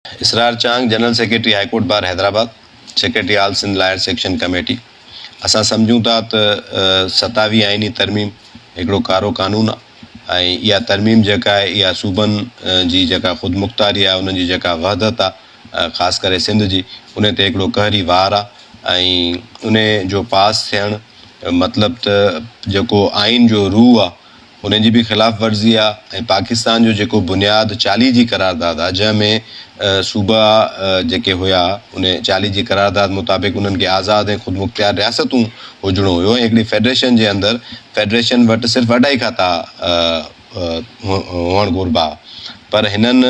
Israr Chang, general secretary high court bar Hyderabad, secretary all Sindh lawyers action committee, اسان سمجهون ٿا ته ستاويهه آئيني ترميم هڪڙو ڪارو قانون آهي ۽ اها ترميم جيڪا آهي اها صوبن جي جيڪا خودمختاري آهي انهن جي جيڪا وحدت آهي خاص ڪري سنڌ جي ان تي هڪڙو قهري وار آهي ۽ ان جو پاس ٿيڻ مطلب ته جيڪو آئين جو روح آهي ان جي به خلاف ورزي آ ۽ پاڪستان جو جيڪو بنياد چاليهه جي قرارداد آ جنهن ۾ صوبا جيڪي هيا ان چاليهه جي قرارداد مطابق انهن کي آزاد ۽ خودمختيار رياستون هجڻو هيو ۽ هڪڙي فيڊريشن جي اندر فيڊريشن وٽ صرف اڍائي کاتا هئڻ گهربا پر هنن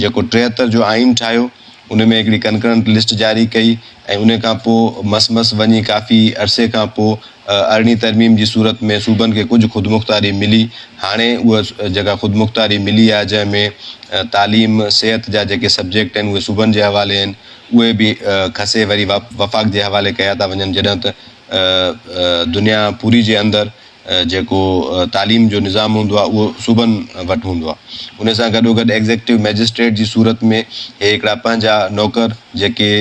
جيڪو 73 جو آئين ٺاهيو ان ۾ هڪڙي ڪنڪرنٽ لسٽ جاري ڪئي ۽ ان کان پوء مس مس وڃي ڪافي عرصي کان پوء ارڙهين ترميم جي صورت ۾ صوبن کي ڪجهه خودمختاري ملي. هاڻي اها جيڪا خودمختاري ملي آهي جنهن ۾ تعليم، صحت جا جيڪي سبجيڪٽ آهن اهي صوبن جي حوالي آهن اهي به کسي وري وفاق جي حوالي ڪيا ٿا وڃن جڏهن ته دنيا پوري جي اندر جيڪو تعليم جو نظام هوندو آهي اهو صوبن وٽ هوندو آهي ان سان گڏو گڏ ايگزيڪٽو مئجسٽريٽ جي صورت ۾ هي هڪڙا پنهنجا نوڪر جيڪي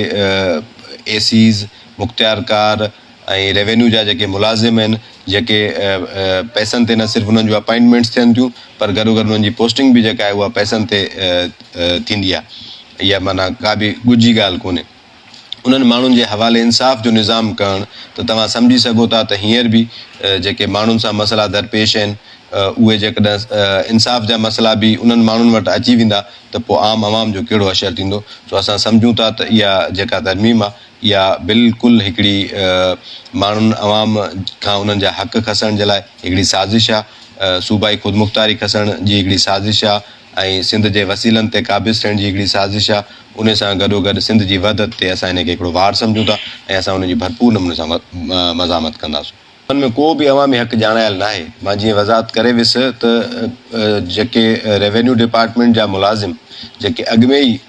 اي سيز، مختيارڪار ۽ ريونيو جا جيڪي ملازم آهن جيڪي پئسن تي نه صرف انهن جون اپائنٽمينٽس ٿين ٿيون پر گڏو گڏ انهن جي پوسٽنگ به جيڪا آهي اها پئسن تي ٿيندي آهي اها معنيٰ ڪا به ڳجهي ڳالهه ڪونهي انهن ماڻهن جي حوالي انصاف جو نظام ڪرڻ ته توهان سمجهي سگهو ٿا ته هينئر به جيڪي ماڻهن سان مسئلا درپيش آهن اهي جيڪڏهن انصاف جا مسئلا به انهن ماڻهن وٽ اچي ويندا ته پوء عام عوام جو ڪهڙو حشر ٿيندو سو اسان سمجهون ٿا ته اها جيڪا ترميم آهي اها بلڪل هڪڙي ماڻهن عوام کان انهن جا حق کسڻ جي لاء هڪڙي سازش آهي صوبائي خودمختاري کسڻ جي هڪڙي سازش آهي ۽ سنڌ جي وسيلن تي قابض ٿيڻ جي هڪڙي سازش آ، انهي سان گڏوگڏ سنڌ جي وحدت تي اسان انهي کي هڪڙو وار سمجهون ٿا ۽ اسان ان جي ڀرپور نموني سان مزاحمت ڪنداسون. ان ۾ ڪو به عوامي حق ڄاڻايل ناهي. مان جيئن وضاحت ڪري ويس ته جيڪي ريونيو ڊپارٽمينٽ جا ملازم جيڪي اڳ ۾ ئي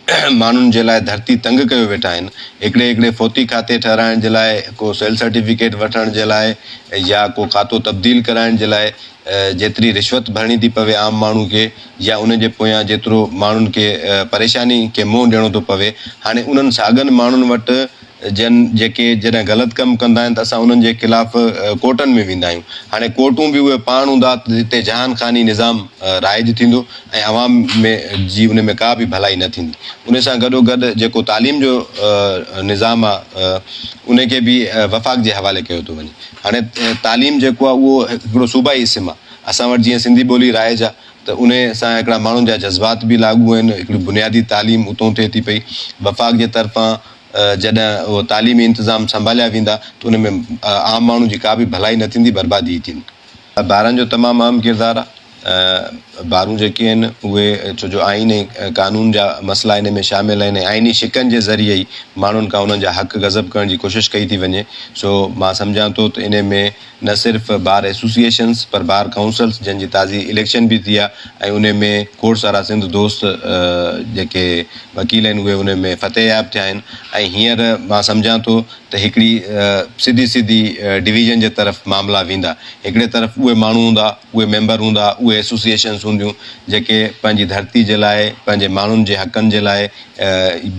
ماڻهن جي لاء ڌرتي تنگ ڪيو ويٺا آهن، هڪڙي هڪڙي فوتي کاتي ٺهرائڻ جي لاء، ڪو سيل سرٽيفڪيٽ وٺڻ جي لاء يا ڪو کاتو تبديل ڪرائڻ جي لاء جيتري رشوت ڀرڻي ٿي پوي عام ماڻهو کي يا ان جي پويان جيترو ماڻهن کي پريشاني کي منهن ڏيڻو ٿو پوي هاڻي انهن ساڳن ماڻهن وٽ جن جيڪي جڏهن غلط ڪم ڪندا آهن ته اسان انهن جي خلاف ڪورٽن ۾ ويندا آهيون هاڻي ڪورٽون به اهي پاڻ هوندا جتي جهان خاني نظام رائج ٿيندو ۽ عوام ۾ جي ان ۾ ڪا به ڀلائي نه ٿيندي ان سان گڏو گڏ جيڪو تعليم جو نظام آهي ان کي به وفاق جي حوالي ڪيو ٿو وڃي هاڻي تعليم جيڪو آهي اهو هڪڙو صوبائي اسم آهي. اسان وٽ جيئن سنڌي ٻولي رائج آهي ته انهي سان هڪڙا ماڻهن جا جذبات به لاڳو آهن، هڪڙي بنيادي تعليم اتون ٿئي ٿي پئي. وفاق جي طرفان جڏهن اهو تعليمي انتظام سنڀاليا ويندا ته ان ۾ عام ماڻهو جي ڪا به ڀلائي نه ٿيندي، بربادي ئي ٿيندي. ٻارن جو تمام اهم ڪردار آهي. بارون جيڪي آهن اهي ڇو جو آئين ۽ قانون جا مسئلا ان ۾ شامل آهن ۽ آئيني شقن جي ذريعي ئي ماڻهن کان انهن جا حق غضب ڪرڻ جي ڪوشش ڪئي ٿي وڃي سو مان سمجهان ٿو ته ان ۾ نه صرف بار ايسوسيئيشنس پر بار ڪائونسلس جن جي تازي اليڪشن به ٿي آهي ۽ ان ۾ کوڙ سارا سنڌ دوست جيڪي وڪيل آهن اهي ان ۾ فتحياب ٿيا آهن ۽ هينئر مان سمجهان ٿو ته هڪڙي سڌي سڌي ڊويزن جي طرف معاملا ويندا هڪڙي طرف اهي ماڻهو هوندا اهي ميمبر هوندا، اهي ايسوسيئيشنز هونديون جيڪي پنهنجي ڌرتي جي لاء، پنهنجي ماڻهن جي حقن جي لاء،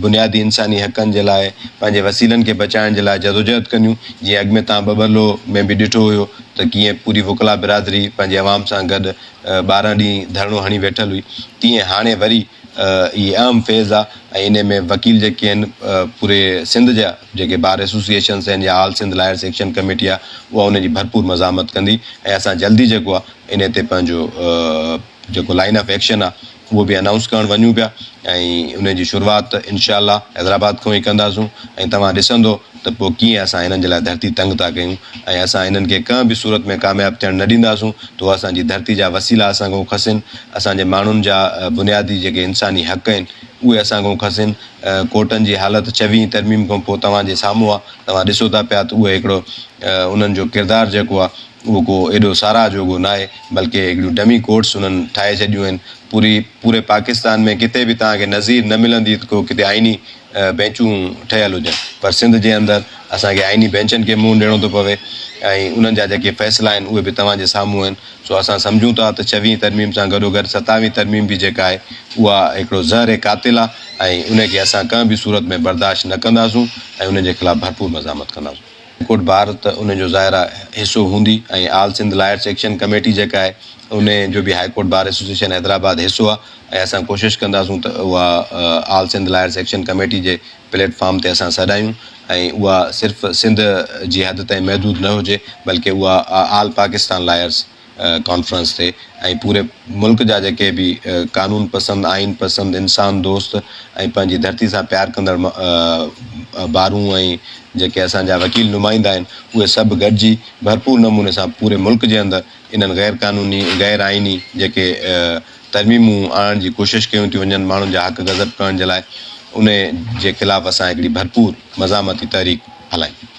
بنيادي انساني حقن جي لاء، پنهنجي وسيلن کي بچائڻ جي لاء جدوجهد ڪنديون. جيئن اڳ ۾ توهان ٻٻرلو ۾ به ڏٺو هيو ته ڪيئن پوري وڪلا برادري پنهنجي عوام سان گڏ 12 ڏينهن ڌرڻو هڻي ويٺل هئي، تيئن هاڻي وري اهي اهم فيز آ ۽ انهي ۾ وڪيل جيڪي آهن پوري سنڌ جا جيڪي بار ايسوسيئيشنس آهن يا all Sindh lawyers action committee آ اها ان جي ڀرپور مزاحمت ڪندي ۽ اسان جلدي جيڪو آ انهي تي پنهنجو جيڪو لائن آف ايڪشن آ اهو به انائونس ڪرڻ وڃون پيا ۽ انهي جي شروعات انشاء الله حيدرآباد کان ئي ڪنداسون ۽ توهان ڏسندو ته پوء ڪيئن اسان هنن جي لاء ڌرتي تنگ ٿا ڪيون ۽ اسان هنن کي ڪنهن به صورت ۾ ڪامياب ٿيڻ نه ڏينداسون ته هو اسان جي ڌرتي جا وسيلا اسان کان کسين، اسان جي ماڻهن جا بنيادي جيڪي انساني حق آهن اهي اسان کان کسين. ڪورٽن جي حالت ڇويهين ترميم کان پوء توهان جي سامهون آهي، توهان ڏسو ٿا پيا ته اهي هڪڙو انهن جو ڪردار جيڪو آهي اهو ڪو ايڏو ساراهه جوڳو ناهي بلڪه هڪڙيون ڊمي ڪورٽس انهن ٺاهي ڇڏيون آهن پوري پوري پاڪستان ۾ ڪٿي به توهان کي نظير نه ملندي ته ڪو ڪٿي آئيني بينچون ٺهيل هجن پر سنڌ جي اندر اسان کي آئيني بينچن کي منهن ڏيڻو ٿو پوي ۽ انهن جا جيڪي فيصلا آهن اهي به توهان جي سامهون آهن سو اسان سمجهون ٿا ته ڇويهين ترميم سان گڏوگڏ ستاويهين ترميم به جيڪا آهي اها هڪڙو زهر قاتل آهي ۽ ان کي اسان ڪنهن به صورت ۾ برداشت نه ڪنداسون ۽ ان جي خلاف ڀرپور مزاحمت ڪنداسون. ڪوٽ بار ته ان جو ظاهر آهي حصو هوندي ۽ all Sindh lawyers action committee جيڪا آهي ان جو به high court bar association Hyderabad حصو آهي ۽ اسان ڪوشش ڪنداسون ته اها all Sindh lawyers action committee جي پليٽ فارم تي اسان سڏايون ۽ اها صرف سنڌ جي حد تائين محدود نه هجي بلڪه اها آل پاڪستان لائرس ڪانفرنس ٿئي ۽ پوري ملڪ جا جيڪي به قانون پسند، آئين پسند، انسان دوست ۽ پنهنجي ڌرتي سان پيار ڪندڙ بارون ۽ جيڪي اسان جا وڪيل نمائندا آهن اهي سڀ گڏجي ڀرپور نموني سان پوري ملڪ جي اندر انهن غير قانوني غير آئيني جيڪي ترميمون آڻڻ جي ڪوشش ڪيون ٿيون وڃن ماڻهن جا حق غضب ڪرڻ جي لاء انهي جي خلاف اسان هڪڙي ڀرپور مزاحمتي تحريڪ هلايون.